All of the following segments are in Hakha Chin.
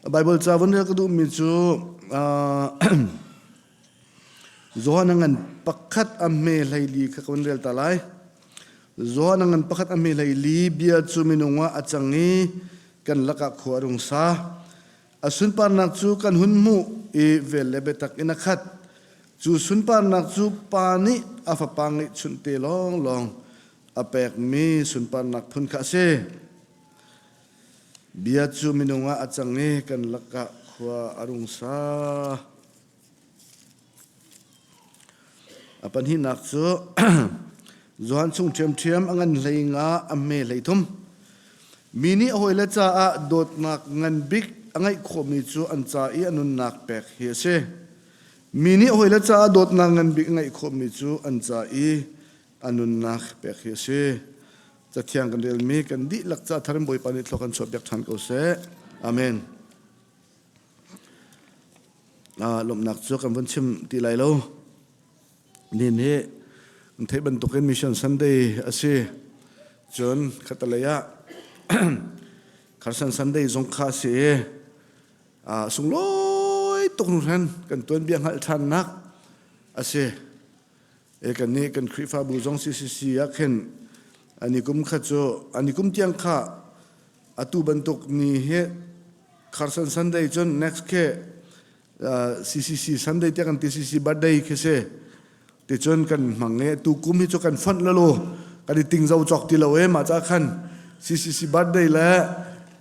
Bible ca von rel ka duhmi cu Johan a ngan pakhat a hme hleili kha ka von rel ta lai. Johan a ngan pakhat a hme hleili bia cu minung ah a cang i kan lakah khua a rung sa. A sunparnak cu kan hun hmuh i vel le biatak in a khat. Cu sunparnak cu Pa nih a Fapa ngeihchunh te lawnglawng a pekmi sunparnak phun kha a si. Bia cu minung ah a cang i kan lakah khua a rung sa. A pahnihnak cu Johan chung ṭhiamṭhiam a ngan hlei nga a hme hlei thum. Mi nih a hawile caah dawtnak ngan bik a ngeih khawhmi cu an ca i a nunnak pek hi a si. Mi nih a hawile caah dawtnak ngan bik a ngeih khawhmi cu an ca i a nunnak pek hi a si. Cathiang kan relmi kan dihlak ca thar in Bawipa nih thlua kan chuahpiak ṭhan ko seh. Amen. Lawmhnak cu kan vun chim ti lai lo. Nin hi kan theih bantukin Mission Sunday a si. Cun khatalei ah Carson Sunday zong kha a si i sunglawi tuk hringhran kan tuanbia hngalh ṭhannak a si. E kan nih kan Khrihfabu zong CCC ah khin ani kum kha cu ani kum tiang kha atu bantuk ni hi Carson Sunday cun next ke CCC Sunday tiang kan TCC birthday khi si ti cun kan hmang e tu kum hi cu kan fonh lalo kan i ting zo chok ti lo e mah ca khan CCC birthday le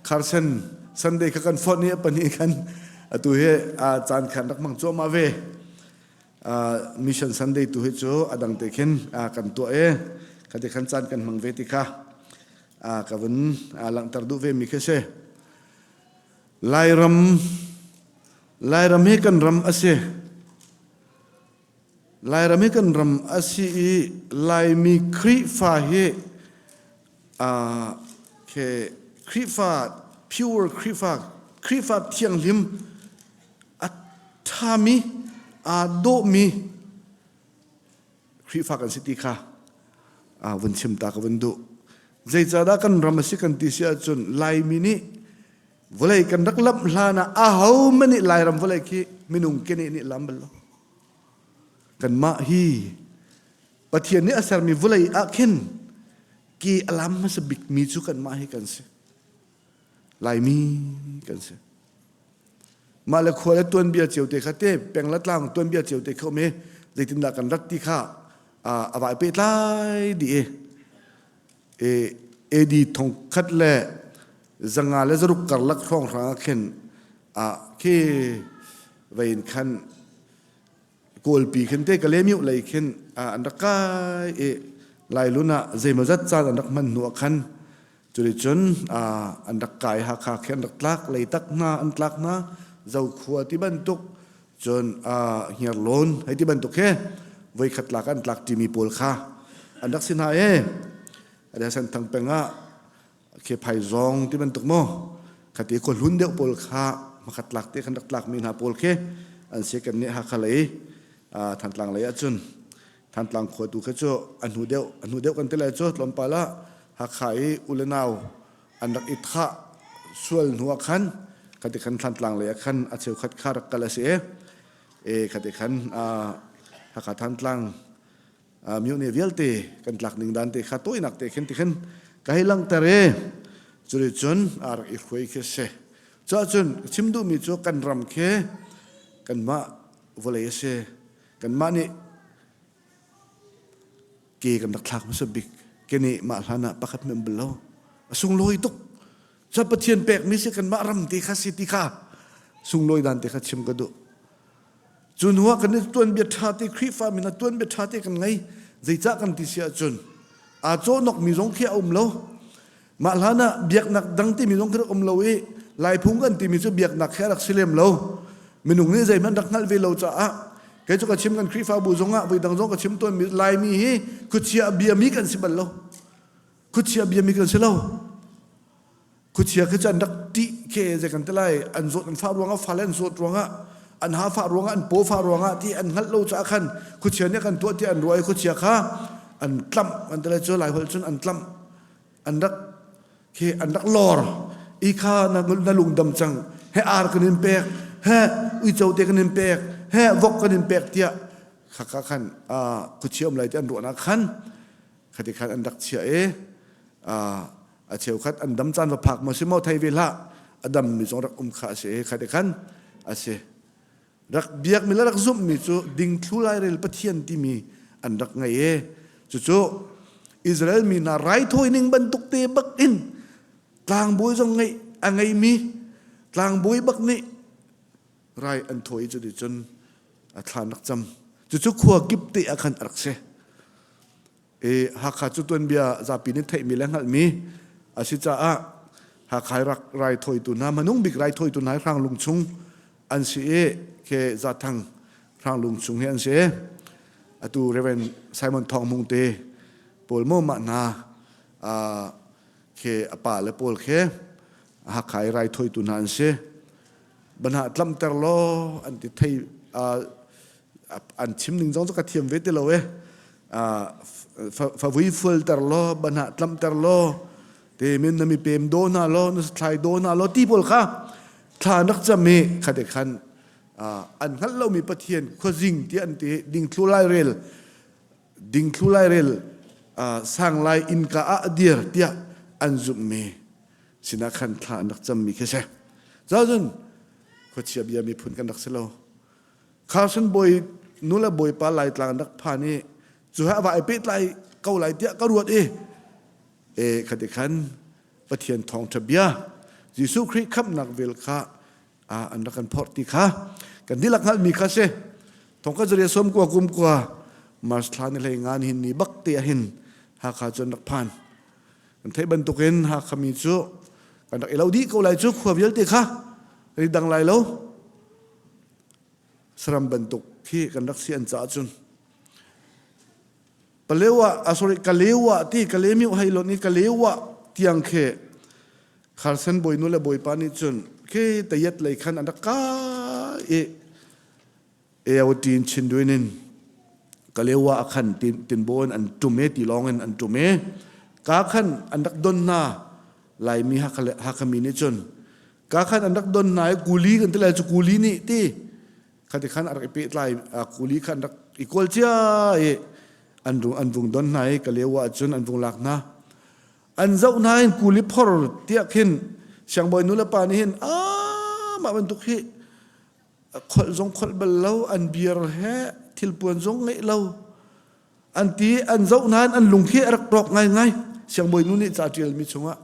Carson Sunday kha kan fonh i pahnih khan atu hi caan khan rak hmang cuahmah ve Mission Sunday tu hi cu a dang te khin kan tuah e khate khan caan kan hmang ve ti kha ka vun langhter duh ve mi khi si Lairam Lairam hi kan ram a si Lairam hi kan ram a si i Laimi Khrihfa hi ke Khrihfa pure Khrihfa Khrihfa thianghlim a ṭhami aa dawhmi Khrihfa kan si ti kha vun chim ta ka vun duh. Zeicahdah kan ram a si kan ti si ahcun Laimi nih vawlei kan rak lamh hlan ah ahohmanh nih Lairam vawlei khi minung keneh nih lam bal lo. Kanmah hi Pathian nih a sermi vawlei ah khin ke a lam hmasa bikmi cu kanmah hi kan si. Laimi kan si. Mah le khua le tuanbia cio te kha te peng le tlang tuanbia cio te kha um i zeitindah kan rat ti kha a vai pehtlai dih i AD thong khat le zanga le zaruk karlak hrawnghrang ah khin khi vein khan Kawlpi khin te Kalemiuh lei khin an rak kai i Lailun ah zeimawzat caan an rak hman hnu ah khan cuticun an rak kai Hakha khi an rak tlak Leitak hna an tlak hna Zokhua ti bantuk cun Hngirlawn hei ti bantuk he voikhat tlak an tlak ṭimi pawl kha an rak si hna e a Senthang peng ah khi phaizawng ti bantuk maw khati khua hlun deuh pawl kha makhat tlak te khan rak tlak mi hna pawl khi an si kan nih Hakha lei Thantlang lei ahcun Thantlang khua tu kha cu a hnu deuh a hnu deuh kan ti lai cu tlawmpal ah Hakha i u le nau an rak i thah sual hnu ah khan khati khan Thantlang lei ah khan a cheukhat kha rak kal a si e khati khan Hakha Thantlang myohne vialte kan tlak ning dan te kha tawinak te khin ti khin ka hei langhter i curi cun a rak i hruai khi si cun chim duhmi cu kan ram khi kanmah vawlei a si kanmah nih ke kan rak thlak hmasa bik ke nih mah hlan ah pakhat mem bal lo a sunglawi tuk ca Pathian pekmi si kanmah ram te kha si ti kha sunglawi dan te kha chim ka duh Cu hnu ah kan i tuanbia ṭha te Khrihfa min ah tuanbia ṭha te kan ngei. Zeicah kan ti si ahcun aa cawhnokmi zong khi a um lo. Mah hlan ah biaknak dang timi zong khi rak um lo i Laiphung kan timi cu biaknak khi a rak si lem lo. Minung nih zeihmanh rak hngalh ve lo caah kei cu ka chim kan Khrihfabu zong ah voidang zong ka chim tawnmi Laimi hi khuachia biami kan si bal lo. Khuachia biami kan si lo. Khuachia khi cu an rak ṭih khi zei kan ti lai an zawt an fah ruangah fale an zawt ruangah an ha fah ruangah an paw fah ruangah ti an hngalh lo caah khan khuachia nih kan tuah ti an ruah i khuachia kha an tlamh an ti lai cu lai holh cun an tlamh an rak khi an rak lor i kha na, na lungdam cang. He ar kan in pek, he uico te kan in pek, he vok kan in pek tiah khaka khan khuachia um lai ti an ruahnak khan khati khan an rak chiah i a cheukhat an dam caan va phak maw si maw thei ve hlah a dam mi zong rak um kha a si i khati khan a si. Rak biakmi le rak zumhmi cu dingthlu lairel Pathian timi an rak ngei i cucu Israel mi hna raithawi ning bantuk te bak in tlangbawi zong ngeih a ngeimi tlangbawi bak nih rai an thawi cu cun a thlan rak cam cucu khua kip te ah khan a rak si. I Hakha cu tuanbia zapi nih theihmi le hngalhmi a si caah Hakha rak raithawitu hna hmanung bik raithawitu hna Hranglung chung an si i ke Zathang Hranglung chung hi an si. Atu Reverend Simon Thawng Hmung te pawl maw mah hna ke a pa le pawl khe Hakha i raithawitu hna an si. Banah tlamter law an ti thei an chim ning zong cu ka thiam ve ti lo e favui fualter law banah tlamter law te min na mi pem do hna law na thlai do hna law ti pawl kha thla nak cam i khate khan an hngalh lomi pathian khuazing ti an ti dingthlu lai rel dingthlu lai rel sang lai innka ah a dir tiah an zumhmi sinah khan thla an rak cammi khi si cun khuachia bia miphun kan rak si lo Carson bawi nu le bawipa Laitlang an rak phan i cu he a va i pehtlai ko lai tiah ka ruat i e khati khan Pathian thawngṭha bia Jesuh Khrih khamhnak vel kha an rak kan phorh ti kha kan dihlak hngalhmi kha si thongka zaria som kua kum kua Mars thla ni hlei ngan hin ni bak te ah hin Hakha cu an rak phan kan theih bantukin Hakha mi cu kan rak i lo dih ko lai cu khua vialte kha kan i dang lai lo saram bantuk khi kan rak si an caah cun Palewa ah sorry Kalewa ti Kalemiu hai lon i Kalewa tiang khe Kharsen bawinu le bawipa nih cun khi tayat lei khan an rak kai i Eotin Chinduin in Kalewa ah khan tinbaw in an tum e ti lawng in an tum e ka khan an rak don hna Laimi Hakha mi nih cun ka khan an rak don hna i kuli kan ti lai cu kuli nih ti khati khan a rak i pehtlai kuli khan rak i kawl cia i an rung an vung don hna i Kalewa ah cun an vung lak hna an zoh hna in kuli phor tiah khin siangbawi nu le pa nih hin a mah bantuk hi kholh zong kholh bal lo an beer he thilpuan zong ngeih lo an ti an zoh nain an lung khi a rak rawk ngaingai siangbawi nu nih ca ṭialmi chungah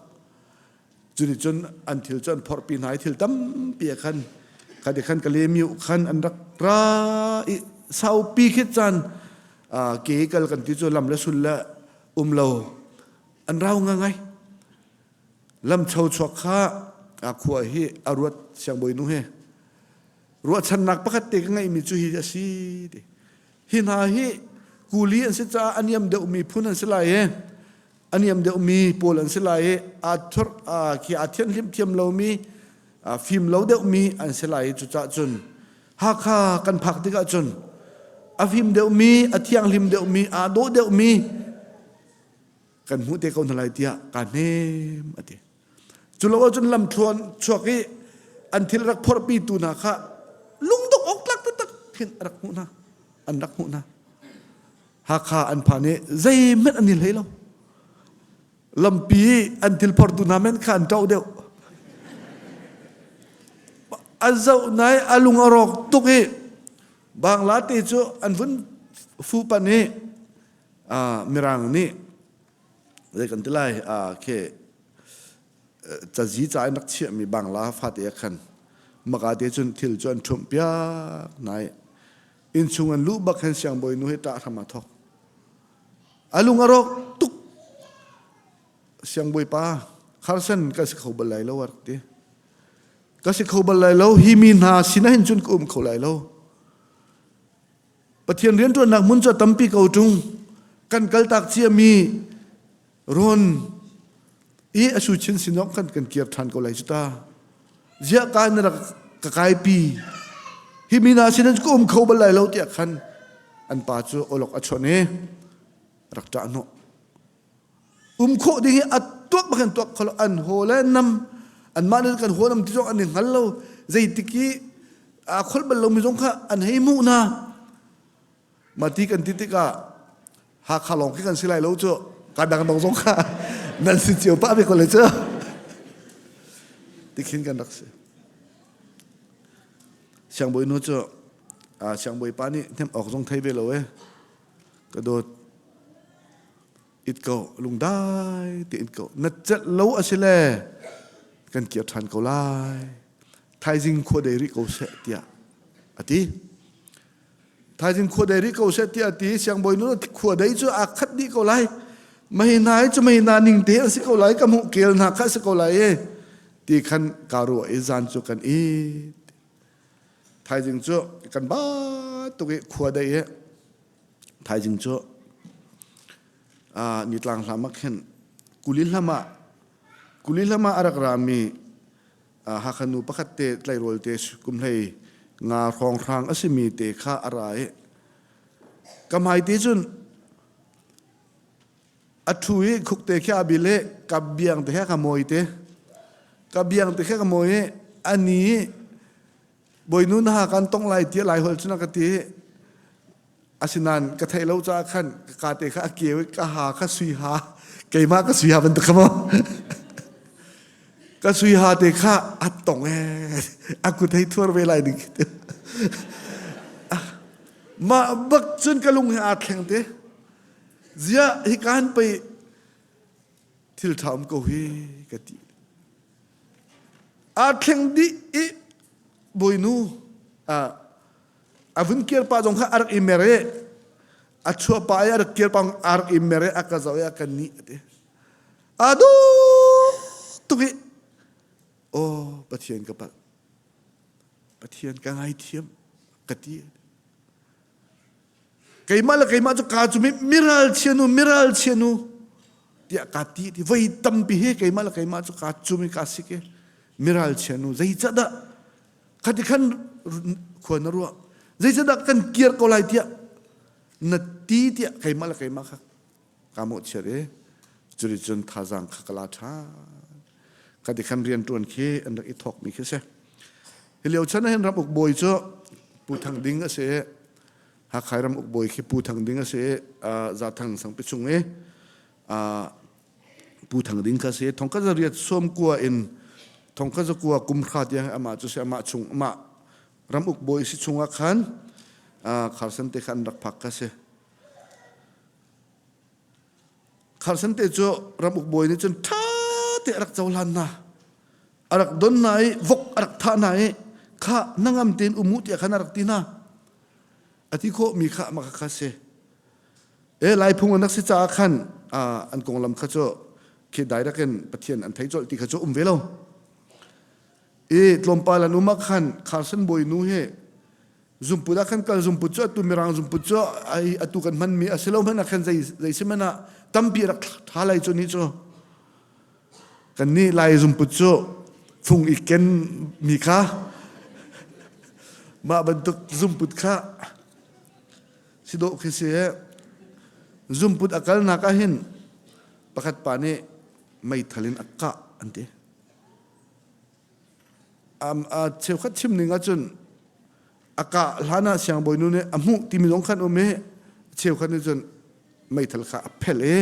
Cuti cun an thil cu an phorhpi hna i thil tampi ah khan khati khan Kalemiu khan an rak ra i saupi khi caan ke kal kan ti cu lam le sul le um lo an rau ngai lam cho chuak kha a khua hi a ruat siangbawi nu he ruahchannak pakhat te ka ngeihmi cu hi a si ti hi hna hi kuli an si caah a niam deuhmi phun an si lai i a niam deuhmi pawl an si lai i aa thur khi aa thianhlim thiam lomi fim lo deuhmi an si lai i cucah cun Hakha kan phak tikah cun a fim deuhmi a thianghlim deuhmi aa dawh deuhmi kan hmuh te ko hna lai tiah kaa hnem a ti cu lo ahcun lamthluan chuak i an thil rak phorhpi tu hna kha lungdong awk tlak taktak khin a rak hmuh hna an rak hmuh hna Hakha an phan i zeihmanh an i hlei lo. Lampi an thil phortu hna men kha an ṭoh deuh. A zoh nai a lung a rawk tuk i Bangla te cu an vun fuhpan i Mirang nih zei kan ti lai khi cazi ca in rak chiahmi Bangla fate ah khan maka te cun thil cu an ṭhumh piak nai Innchung an luh bak hin siangbawi nu hi ṭah hram aa thawk. A lung a rawk tuk. Siangbawipa, kharsan ka si kho bal lai lo a rak ti. Ka si kho bal lai lo, hi mi hna sinah hin cun ka um kho lai lo. Pathian rianṭuannak hmun cu a tampi ko ṭung. Kan kaltak ciami rawn i a su chin sinok kan kan kir ṭhan ko lai cu ta ziah ka na rak ka kaipi hi mi hna sin ka um kho bal lai lo tiah khan an pa cu olok a chawnh i rak ṭah hnawh um khawh ding hi a tuak bakin tuak kholo an haw le nam anmah nih kan haw nam ti zong an i hngal lo. Zeitik i aa kholh bal lomi zong kha an hei hmuh hna. Mati kan ti tikah Hakha lawng khi kan si lai lo cu. Ka dangdang zong kha nan si cio pah ve ko le cu. Tikhin kan rak si. Siangbawi nu cu siangbawi pa nih hnemh awk zong thei ve lo e. Ka dawt it ko lungdai te in ko na celh lo a si le kan kir ṭhan ko lai. Thaizing khua dei rih ko seh tiah a ti. Thaizing khua dei rih ko seh tiah a ti. Siangbawi nu khua dei cu aa khat dih ko lai. Mei hna hi cu mei hna ning te an si ko lai ka hmuh kel hna kha si ko lai e ti khan ka ruah i zan cu kan it. Thaizing cu kan ba tuk i khua dei i thaizing cu nitlang hlam ah khin kuli hlam ah kuli hlam ah a rak rami Hakha nu pakhat te tleirawl te kum hlei nga hrawnghrang a simi te kha a ra i ka hmai te cun a ṭhu i khuk te khi a bil i ka biang te kha ka mawi te ka biang te kha ka mawi i ani bawinu na ha kan tong lai tiah lai holh cun a ka ti asinain ka theih lo caah khan ka ka te kha a keu i ka ha kha sui ha keimah ka sui ha bantuk kha maw ka sui ha te kha a tong ee a kut hei thuar ve lai ding mah bak cun ka lung he aa thleng te ziah hi kan pei thil ṭha um ko hi ka ti aa thleng dih i bawinu a vun kir pa zong kha a rak i mer i a chuah pa i a rak kir pa a rak i mer i a ka zoh i a ka nih a ti a duh tuk i aw Pathian ka palh Pathian ka ngaithiam ka ti Keimah le keimah cu kaa cu miral chia nu miral chia nu tiah kaa ti ti voi tampi hi keimah le keimah cu kaa cum i kaa sik i miral chia nu zeicahdah khati khan khua na ruah zeicahdah kan kir ko lai tiah na ti tiah keimah le keimah kha kaa mawhchiat i curi cun thazaang kha ka la ṭhan khati khan rian ṭuan khi an rak i thawkmi khi si hi lio chan ah hin ram uk bawi cu Pu Thang Ding a si i Hakha ram uk bawi khi Pu Thang Ding a si i Zathang sangpi chung i Pu Thang Ding kha si thongkhat zariat sawm kua in thongkhat zakua kum hra tiang amah cu si amah chung amah ram uk bawi si chungah khan Kharsan te kha an rak phak kha si Kharsan te cu ramuk bawi nih cun ṭha te a rak cohlan hna. A rak don hna i vok a rak thah hna i kha nangam tein um u tiah khan a rak ti hna. A ti khawhmi kha mah kha si. E Laiphung an rak si caah khan an konglam kha cu khi direct in Pathian an thei colh ti kha cu um ve lo. I tlawmpal an um ah khan Kharsan bawi nu hi Zumput ah khan kal zumput cu atu mirang zumput cu ai atu kan hmanmi a si lo hmanh ah khan zei zei si hmanh ah tampi rak tha lai cu ni cu kan nih lai zumput cu fung i ken mi kha mah bantuk zumput kha si dawh khi si zumput a kalnak ah hin pakhat pa nih meithal in a kah an ti A cheukhat chim ning ahcun a kah hlan ah siangbawinu nih a hmuh timi zong khan um i cheukhat nih cun meithal kha a phelh i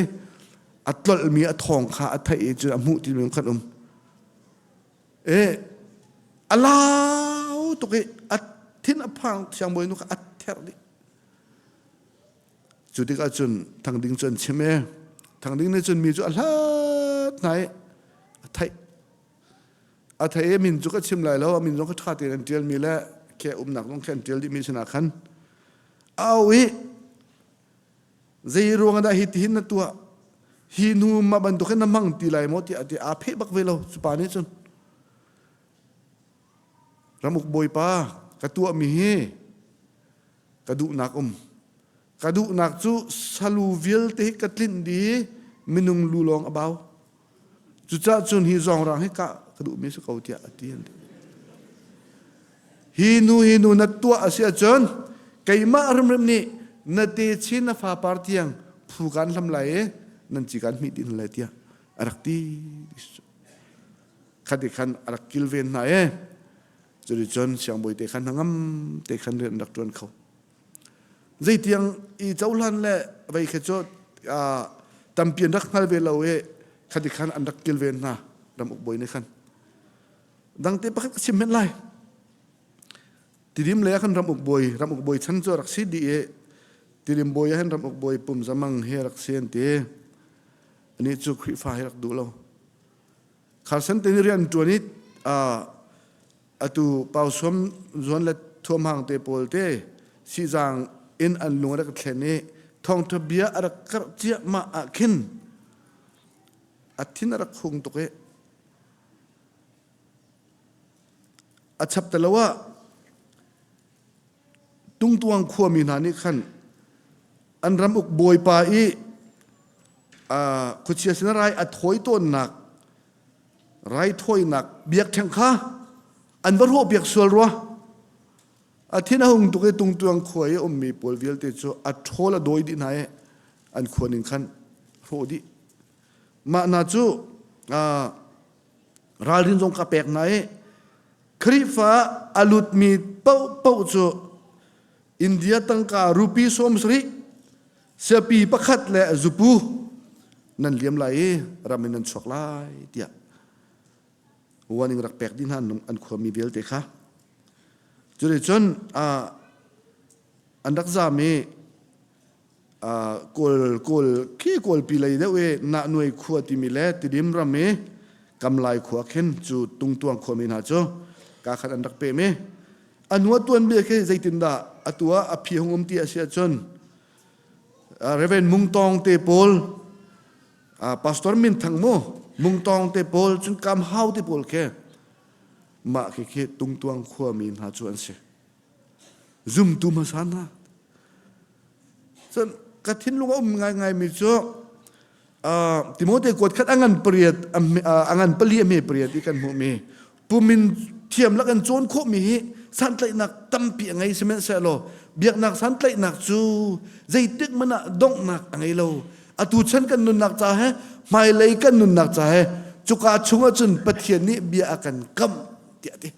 a tlolhmi a thawng kha a theih i cun a hmuh timi zong khan um. E a lau tuk i a thin a phang siangbawinu kha a therh dih. Cu tikah cun Thang Ding cu an chim i Thang Ding nih cun mi cu a hlat hna i a theih. A thei i min cu ka chim lai lo, a min zong kha ṭha tein an ṭialmi le khe umnak zong khe an ṭial dihmi sinah khan au i zei ruang dah hi tihin na tuah hi hnu mah bantuk hin na hmang ti lai maw tiah ti aa pheh bak ve lo cu pa nih cun ramuk bawipa ka tuahmi hi ka duhnak um ka duhnak cu salu vialte hi ka tlinh dih minung lu lawng a bau Cucaah cun hi zawngrang hi kah ka duhmi si ko tiah a ti an ti. Hi nu hi nu na tuah a si ahcun keimah hrimhrim nih na te chin na fapar tiang phu kan hlam lai i nan ci kan hmih dih lai tiah a rak ti. Khati khan a rak kilven hna i. Cuticun siangbawi te khan hnangam te khan rian an rak ṭuan kho. Zeitiang i cohlan le vei kha cu tampi an rak hngal ve lo i khati khan an rak kilven hna ramuk bawi nih khan. Dangte pakhat ka chim hen lai. Tidim lei ah khan ramuk bawi ramuk bawi chan cu rak si dih i Tidim bawi ah hin ramuk bawi pum zamang hi rak si an ti. Anih cu Khrihfa hi rak duh lo. Kharsan te nih rian ṭuan i atu pausuam zuan le thuamhang te pawl te sihzang in an lung a rak thlen i thawngṭha bia a rak karh ciahmah ah khin a thin a rak hung tuk i a chap te lo ah Tungtuang khuami hna nih khan an ramuk bawipa i khuachia sin rai a thawi tawnnak raithawinak biakṭheng kha an va hrawhpiak sual rua. A thin a hung tuk i tungtuang khua i ummi pawl vialte cu a ṭhawl a dawi dih hna i an khua ning khan hrawh dih. Mah hna cu ralrin zong ka pek hna i Khrihfa a lutmi paohpaoh cu India tangka rupi 70 siapi pakhat le zupu nan liam lai i ram in nan chuak lai tiah warning rak pek dih hna an khuami vialte kha. Cuticun an rak zaam i Kawl Kawl khi Kawlpi lei deuh i Nahnuai khua timi le Tidim ram i Kamlai khua khin cu Tungtuang khuami hna cu kaa khat an rak pem i a hnu ah tuanbia khi zeitindah atu ah a phi hung um ti a si ahcun Reverend Mung Tawng te pawl Pastor Min Thang mu Mung Tawng te pawl cun Kam Hau te pawl khi mah khi khi Tungtuang khuami hna cu an si. Zumtu hmasa hna. Cun ka thinlung a um ngaingaimi cu Timote kuat khat a ngan pariat a ngan pali a hme pariat i kan hmuhmi pumin thiam lak in cawn khawhmi hi santlaihnak tampi a ngei sihmanhsehlaw biaknak santlaihnak cu zeitik hmanh ah donghnak a ngei lo atu chan kan nunnak ca he hmailei kan nunnak ca he cuka chung ahcun Pathian nih bia a kan kamh tiah a ti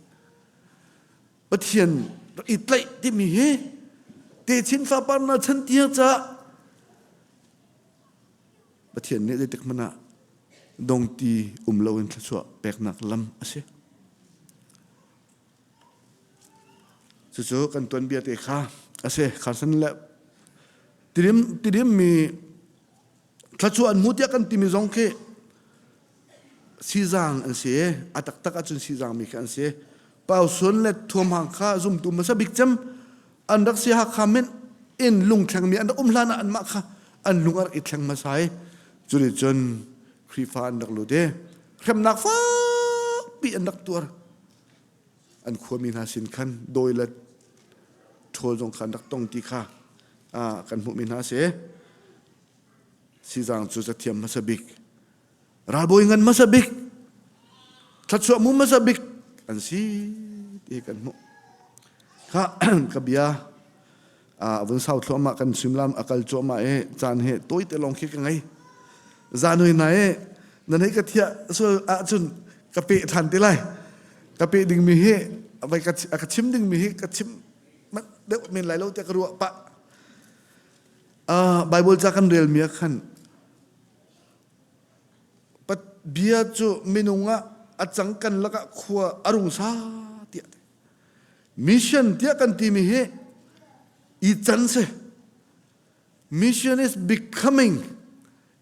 Pathian rak i tlaih timi hi techin fapar na chan tiang caah Pathian nih zeitik hmanh ah dongti um loin thluachuah peknak lam a si. Cucu kan tuanbia te kha a si. Kharsan le tidim tidim mi thluachuah an hmu tiah kan timi zong khi sizang an si a taktak ahcun sizang mi kha an si pausun le thuamhang kha zumtu hmasa bik cem an rak si Hakha min in lungthleng mi an rak um hlan ah anmah kha an lung a rak i thleng hmasa i cuni cun Khrihfa an rak lut i hremnak fakpi an rak tuar an khuami hna sin khan dawi le ṭhawl zong kha an rak tong ti kha kan hmuhmi hna a si. Sizang cu cathiam hmasa bik, ralbawi ngan hmasa bik, thluachuah mu hmasa bik an si ti kan hmuh. Kha ka bia a vun sau thluahmah kan suimilam a kal cuahmah i caan he tawi te lawng khi ka ngei. Zanoi na i nan hei ka thiah sual ahcun ka peh ṭhan te lai. Ka peh dingmi hi vai ka ka chim dingmi hi ka chim deuh men lai lo tiah ka ruah pah. Bible ca kan relmi ah khan bia cu minung ah a cang kan lakah khua a rung sa tiah mission tiah kan timi hi i can si mission is becoming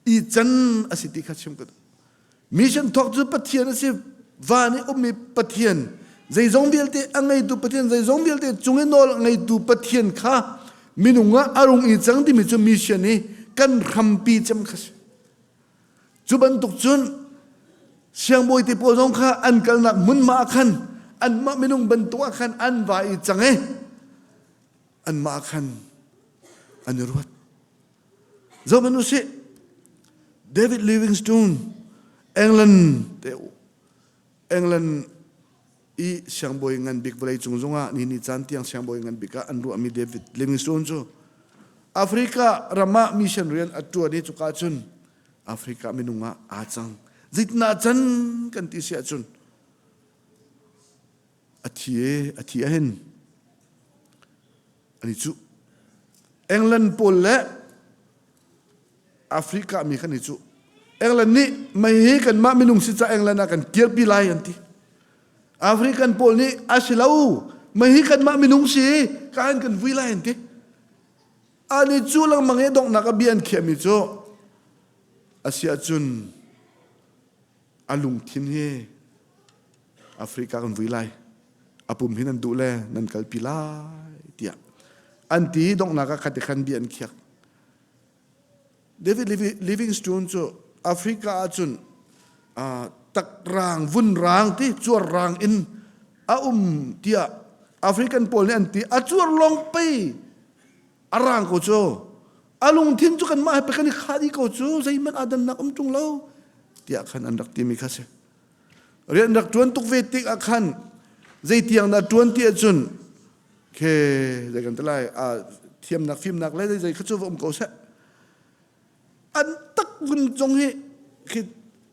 i can a si ti kha chim ka duh. Mission thawk cu Pathian a si. Van i ummi Pathian, zeizong vialte a ngeitu Pathian, zeizong vialte cung i nawl a ngeitu Pathian kha minung ah a rung i cang timi cu mission i kan hrampi cem kha si. Cu bantuk cun siangbawi te pawl zong kha an kalnak hmunhma ah khan anmah minung bantuk ah khan an va i cang i anmah khan an i ruat. Zohhmanh usih. David Livingstone, England te England i siangbawi ngan bik vawlei cung zongah ni ni caan tiang siangbawi ngan bik ah an ruahmi David Livingstone cu Africa ram ah mission rian a ṭuan i cuka cun Africa minung ah aa cang. Zeitinah can kan ti si ahcun. A thi e, a thi ahin. Ani cu England pawl le Africa mi kan i cu. England nih mei hi kanmah minung si ca England ah kan kirpi lai an ti. African pawl nih a si lo, mei hi kanmah minung si ka an kan vui lai an ti. Ani cu lengmang i donghnak a bia an khiahmi cu a si ahcun a lungthin hi Africa kan vui lai a pum hi nan duh le nan kalpi lai tiah an ti donghnak ah khat khan bia an khiak David Livingstone cu Africa ahcun takrang vun rang ti cuar rang in a um tiah African pawl nih an ti a cuar lawng pei a rang ko cu a lungthin cu kanmah he pe kan i khah dih ko cu zeihmanh aa dannak um ṭung lo tiah khan an rak timi kha si rian rak ṭuan tuk ve tik ah khan zeitiang dah ṭuan ti ahcun khe zei kan ti lai thiamnak fimnak le zei zei kha cu va um ko seh an tak vun zong hi khi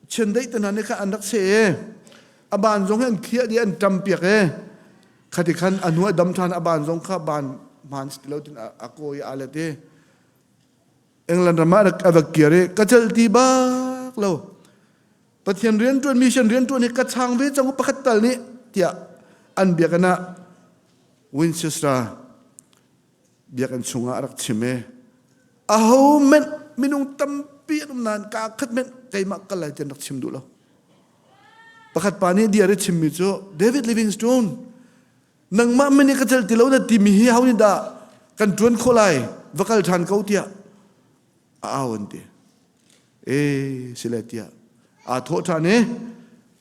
chiandeih te hna nih khan an rak seh i a ban zong hi an khiah dih an ṭam piak i khati khan a hnu a dam ṭhan a ban zong kha ban hmaan si ti lo tin a kawi i aa let i England ram ah a va kir i ka celh ti bak lo Pathian rianṭuan mission rianṭuan hi ka chang ve cang pakhat tal nih tiah an biakinn ah Winchester biakinn chungah a rak chim i aho menh minung tampi an um nain kaa khat menh keimah kal lai ti an rak chim duh lo. Pakhat pa nih diar i chimmi cu David Livingstone nangmah min i ka cel ti lo na timi hi ho nih dah kan ṭuan khawh lai va kal ṭhan ko tiah a au an ti. E sile tiah aa thawh ṭhan i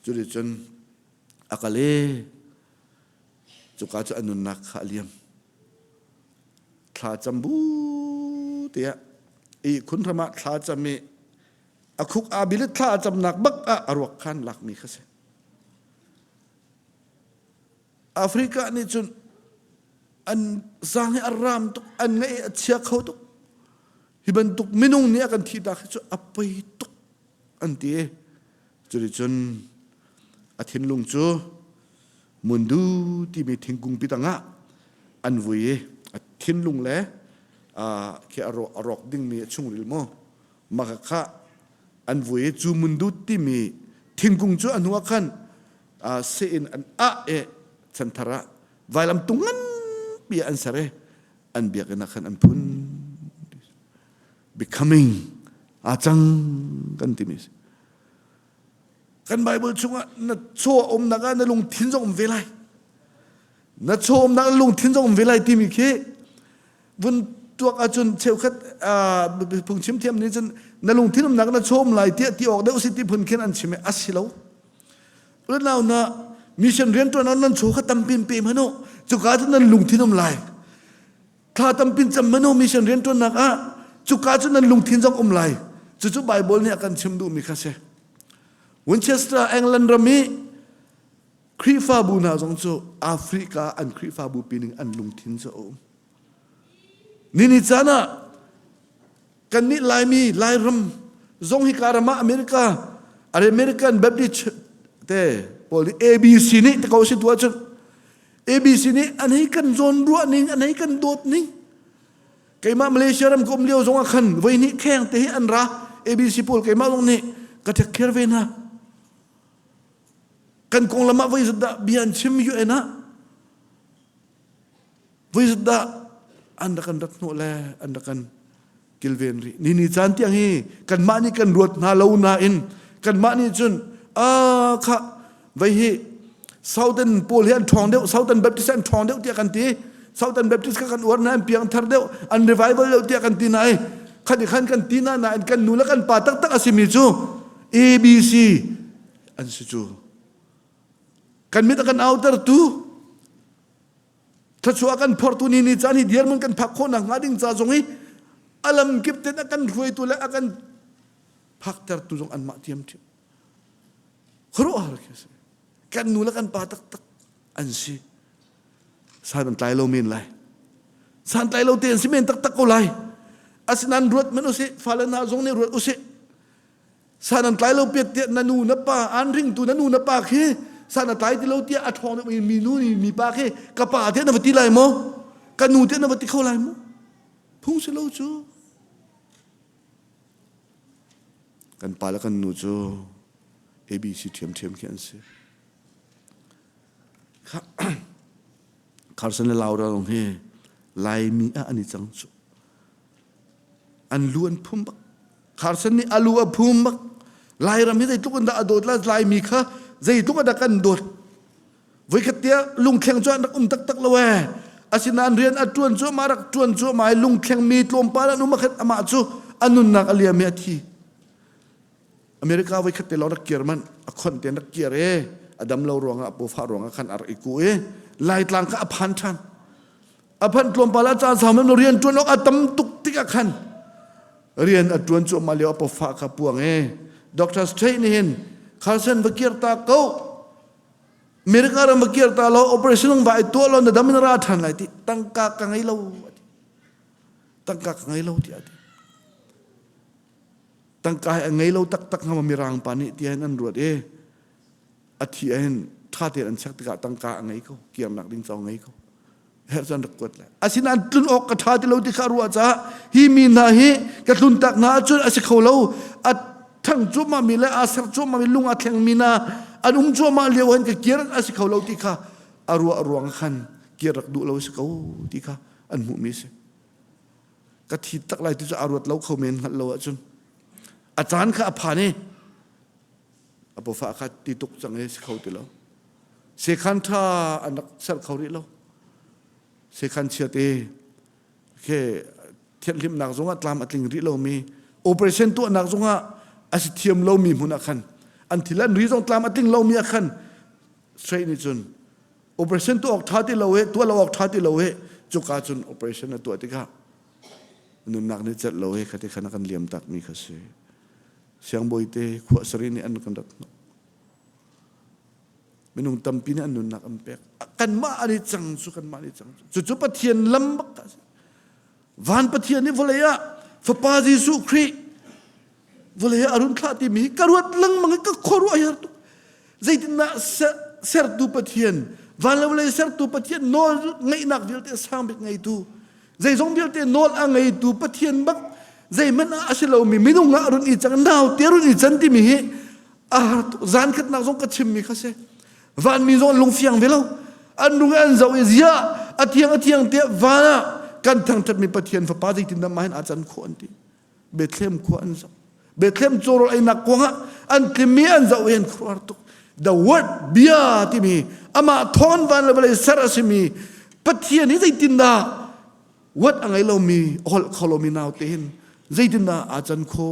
cuticun a kal i Cuka cu a nunnak kha a liam. Thla cam bu tiah ihkhun hram ah thla cam i a khuk aa bil i thla a camnak bak ah a ruak khan lakmi kha si. Africa nih cun an zang hi a ram tuk, an ngaih a chia kho tuk. Hi bantuk minung nih a kan thihtak hi cu a poi tuk an ti. Cuticun a thinlung cu mundu timi thingkung pi tangah an vui i a thinlung le khi a rawk dingmi a chungril mu maka kha an vui i cu mundu timi thingkung cu a hnu ah khan seh in an ah i chanthar ah vailam tung nganpi an ser i an biakinn ah khan an phun becoming aa cang kan timi si Kan Bible chungah na chaw umnak ah na lungthin zong um ve lai. Na chaw umnak ah lungthin zong um ve lai timi khi vun tuak ahcun cheukhat phungchim thiam nih cun na lungthin umnak na chaw um lai tiah ti awk deuh si ti phun khin an chim i a si lo. Unau na mission riantuan ah nan chaw kha tampi in pe hmanh u. Cuka cun nan lungthin um lai. Thla tampin cam manu mission rianṭuannak ah cuka cu nan lungthin zong um lai. Cucu Bible nih a kan chim duhmi kha si. Winchester, England ram i Khrihfabu hna zong cu Africa an Khrihfabu pi ning an lungthin cu a um. Nini caan ah kannih Laimi, Lairam zong hi ka ram ah America, American Baptist te pawl nih ABC nih te ko si tu ahcun ABC nih an hei kan zawn ruah ning an hei kan dawt ning keimah Malaysia ram ka um lio zong ah khan voi hnih kheng te hi an ra ABC pawl keimah zong nih ka take care ve hna kan konglam ah voi zat dah bia an chim UN ah Voi zat dah an rak kan rat hnawh le an rak kan kilven rih. Ni ni caan tiang hi kanmah nih kan ruat hna lo nain kanmah nih cun a kha vei hi Southern pawl hi an ṭhawng deuh Southern Baptist an ṭhawng deuh tiah kan ti Southern Baptist kha kan uar na an piang thar deuh an revival deuh tiah kan ti na i khan khan kan ti na nain kan nu le kan pa taktak a simi cu ABC an si cu kan mit a kan autertu Thluachuah kan phortu ni ni caan hi dirhmun kan phak khawh nakhnga ding ca zong hi a lam kip ten a kan hruaitu le a kan phaktertu zong anmah thiamthiam. Khuaruahhar khi a si. Kan nu le kan pa taktak an si. San an tlai lo men lai. San tlai lo te an si men taktak ko lai. Asinain ruat men usih, fale hna zong nih ruat usih. San an tlai lo piat tiah na nu na pa an ringtu na nu na pa khi San a tlai ti lo tiah a ṭhawng deuh mi nu nih mipa khi ka pa tiah na va ti lai maw? Ka nu tiah na va ti kho lai maw? Phung si lo cu. Kan pa le kan nu cu ABC ṭhiamṭhiam khi an si. Carson le Laura zong hi Laimi ah an i cang cu. An lu an phum bak. Carson nih a lu a phum bak. Lairam hi zeitluk in dah a dawt la Laimi kha zeitluk in dah kan dawt. Voikhat tiah lungthleng cu an rak um taktak lo ee. Asinain rian a ṭuan cuahmah rak ṭuan cuahmah i lungthleng mi tlawmpal an um ah amah cu a nunnak a liam i a thi. America voikhat te lawng rak kir manh a khonh te rak kir i a dam lo ruangah pawfah ruangah khan a rak i ku i Laitlang kha a phan ṭhan. A phanh tlawmpal ah caan sau men rian ṭuan awk a tam tuk tikah khan rian a ṭuan cuahmah lio a pawfah kha puang i Dr. Strait nih hin Carson va kir ta ko America ram va kir ta lo operation va i tuah lo na dam in ra ṭhan lai ti tangka ka ngei lo tangka ka ngei lo tiah a ti tangka hi a ngei lo taktak hnga mirang pa nih tiah an ruat i a thi ahhin ṭha tein an check tikah tangka a ngei ko kirnak ding caw ngei ko herh cun rak kuat lai asinain tlun awk ka ṭha ti lo ti kha ruah caah hi mi hna hi ka tlun tak hna ahcun a si kho lo a ṭhang cuahmah mi le aa ser cuahmah mi lung a thleng mi hna an um cuahmah lio hin ka kir a si kho lo ti kha a ruah ruang khan kir rak duh lo si ko ti kha an hmuh mi a si ka thi tak lai ti cu a ruat lo kho men hngalh lo ahcun a caan kha a phan i a pawfa kha ti tuk cang i si kho ti lo sekhan ṭha an rak ser kho rih lo sekhan chia te khe thianhlimnak zongah tlam a tling rih lomi operation tuahnak zongah a si thiam lomi hmun ah khan an thil an ri zong tlam a tling lomi ah khan straight nih cun operation tuah awk ṭha ti lo he tuah lo awk ṭha ti lo he cuka cun operation a tuah tikah nunnak nih celh lo he khati khan a kan liam takmi kha si siangbawi te khua sari nih an kan rat hnawh minung tampi nih an nunnak an pek kanmah an i cang cu kanmah an i cang cu cucu Pathian lam bak a si van Pathian nih vawlei ah fapa Jesuh Khrih vawlei ah a run thlah timi hi ka ruat lengmang i ka khuaruah har tuk zeitindah sertu Pathian van le vawlei sertu Pathian nawl ngeihnak vialte sang bik ngeitu zeizong vialte nawl a ngeitu Pathian bak zeihmanh ah a si lomi minung ah run i cang nau te run i can timi hi a har tuk zan khatnak zong ka chimmi kha si vanmi zong an lungfiang ve lo an lung an zoh i ziah a thiang a thiang tiah van ah kan thangṭhatmi Pathian fapa zeitindah mah hin aa can khawh an ti Bethlehem khua an zoh. Bethlehem cawrawl einak kuangah an tlimmi an zoh i an khuaruahhar tuk. The word bia timi amah thawn van le vawlei ser a simi Pathian hi zeitindah what a ngei lomi a holh kho lomi naute hin zeitindah aa can kho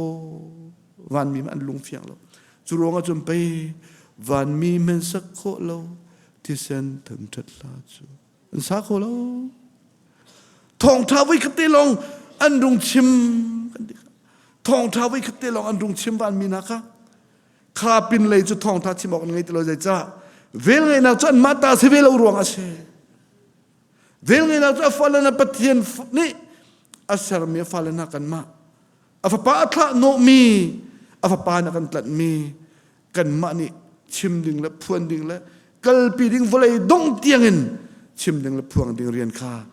vanmi an lung fiang lo cu ruangah cun pei vanmi men sak khawh lo thisen thangṭhat hla cu an sa kho lo thawngṭha voi khat te lawng an rung chim kan ti thawngṭha voi khat te lawng an rung chim van mi hna kha kha pin lei cu thawngṭha chim awk an ngei ti lo zeicah vel ngeihnak cu anmah ta si ve lo ruang a si vel ngeihnak cu a fale na Pathian nih a sermi a fale hna kanmah a fapa a thlah hnawhmi a fapa na kan tlanhmi kanmah nih chim ding le phuan ding le kalpi ding vawlei dongh tiangin chim ding le phuang ding rian kha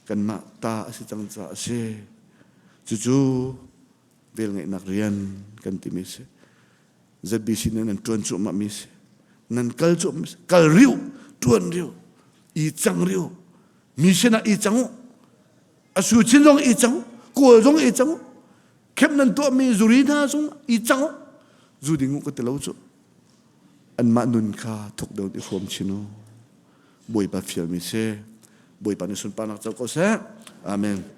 kanmah ta a si cang caah a si. Cucu velngeihnak rian kan timi a si. ZBC nih nan ṭuan cuahmahmi a si. Nan kal cuahmah kal riu, ṭuan riu, i cang riu, mi sinah i cang u. A su chin zong i cang u, kawl zong i cang u. Khem nan tuahmi zuri hna zong i cang u. Zu ding u ka ti lo cu. Anmah nun kha thuk deuh i hrawm chin u. Bawipa fialmi si. Bawipa nih sunparnak co ko seh. Amen.